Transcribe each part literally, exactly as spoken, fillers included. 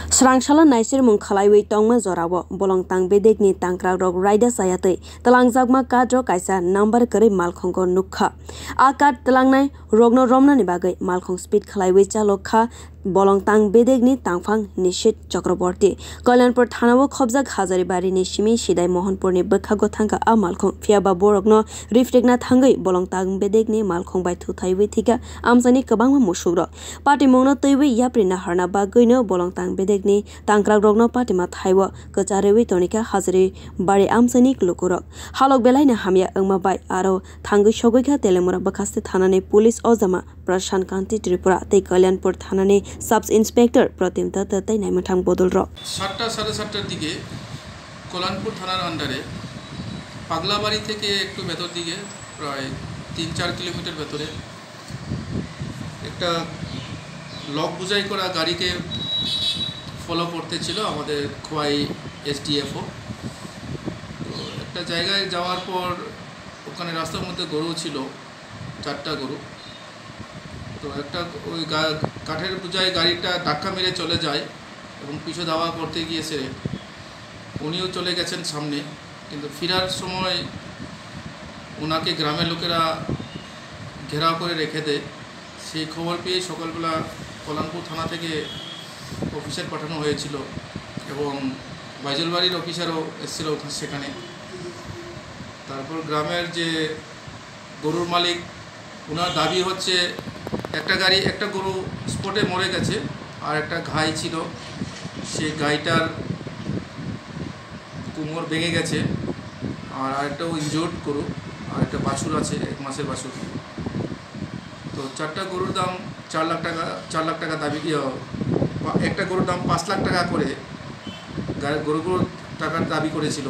Srangsalo naisirmung khlaiwi tongma jorao bolongtang bedekni tangkrakrok raida chayatwi twlangjakma card-rok kaisa number kwrwi malkhungo nukha. A card twlangnai rokno romnani bagwi malkhung speed khlaiwi chalok kha bolongtang bedekni tangphang Nishit Chakraborty. Kalyanpur thanao khobjak Hazaribarini simi Sidai Mohanpurni bwkhago thangkha a malkhung, phiyaba borokno rifrikna thangwi bolongtang bedekni malkhung bai thuthaiwi thwikha amchaini kwbangma musukrok. Patimungno twiwi yapri naharna bagwino bolongtang bedekni tangkrakrokno patima thaio kwcharwi tonikha Hazaribari amchaini lukurok. Halok belaino hamya wngma bai aro thangwi sogwikha Teliamura bwkhaste thanani police ojama Prashant Kanti Tripura tei Kalyanpur thanani sub inspector Pratim Datta tei naimwthang bodolrok. সাতটা, সাড়ে সাতটার দিকে কল্যাণপুর থানার আন্ডারে পাগলাবাড়ি থেকে একটু ভেতর দিকে, প্রায় তিন চার কিলোমিটার ভেতরে, একটা লক বুঝাই করা গাড়িকে ফলো করতে ছিল আমাদের খোয়াই এসডিএফও। তো একটা জায়গায় যাওয়ার পর ওখানে রাস্তার মধ্যে গরু ছিল, চারটা গরু। তো একটা ওই গা-, কাঠের বোঝাই গাড়িটা ধাক্কা মেরে চলে যায় এবং পিছু ধাওয়া করতে গিয়ে সে উনিও চলে গেছেন সামনে, কিন্তু ফেরার সময় ওনাকে গ্রামের লোকেরা ঘেরাও করে রেখে দেয়। সেই খবর পেয়ে সকালবেলা কল্যাণপুর থানা থেকে অফিসার পাঠানো হয়েছিল এবং বাইজলবাড়ির অফিসারও এসেছিল ওখানে, সেখানে। তারপর গ্রামের যে গরুর মালিক, ওনার দাবি হচ্ছে একটা গাড়ি, একটা গরু স্পটে মরে গেছে, আর একটা গাই ছিল, সেই গাইটার কোমর ভেঙে গেছে, আর আরেকটাও ইনজুর্ড গরু, আর একটা বাছুর আছে, এক মাসের বাছুর। তো চারটা গরুর দাম চার লাখ টাকা, চার লাখ টাকা দাবি, ইয়ে, পা-, একটা গরুর দাম পাঁচ লাখ টাকা করে গা-, গরুগুলোর টাকার দাবি করেছিল।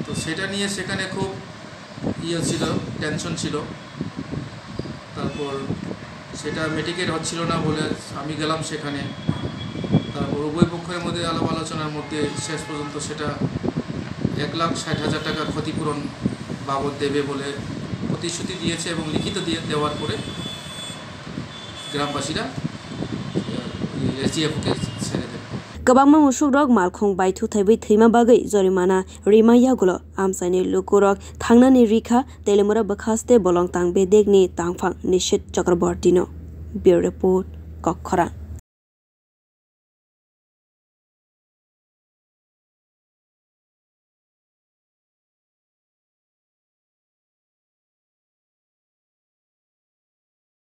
তো সেটা নিয়ে সেখানে খুব ইয়ে ছিল, টেনশন ছিল। তারপর সেটা মিটিগেট হচ্ছিল না বলে আমি গেলাম সেখানে। তারপর উভয় পক্ষের মধ্যে আলাপ আলোচনার মধ্যে শেষ পর্যন্ত সেটা এক লাখ ষাট হাজার টাকা ক্ষতিপূরণ বাবদ দেবে বলে প্রতিশ্রুতি দিয়েছে এবং লিখিত দিয়ে দেওয়ার পরে গ্রামবাসীরা এসডিএফকে ছেড়ে দেন। Kwbangma musukrok malkhung bai thuthaiwi thwima bagwi jorimana rima yagulo amchaini lukurok thangnani rikha Teliamura bwkhaste bolongtang bedekni tangphang Nishit Chakrabortino. Bureau Report, Kokkhorang.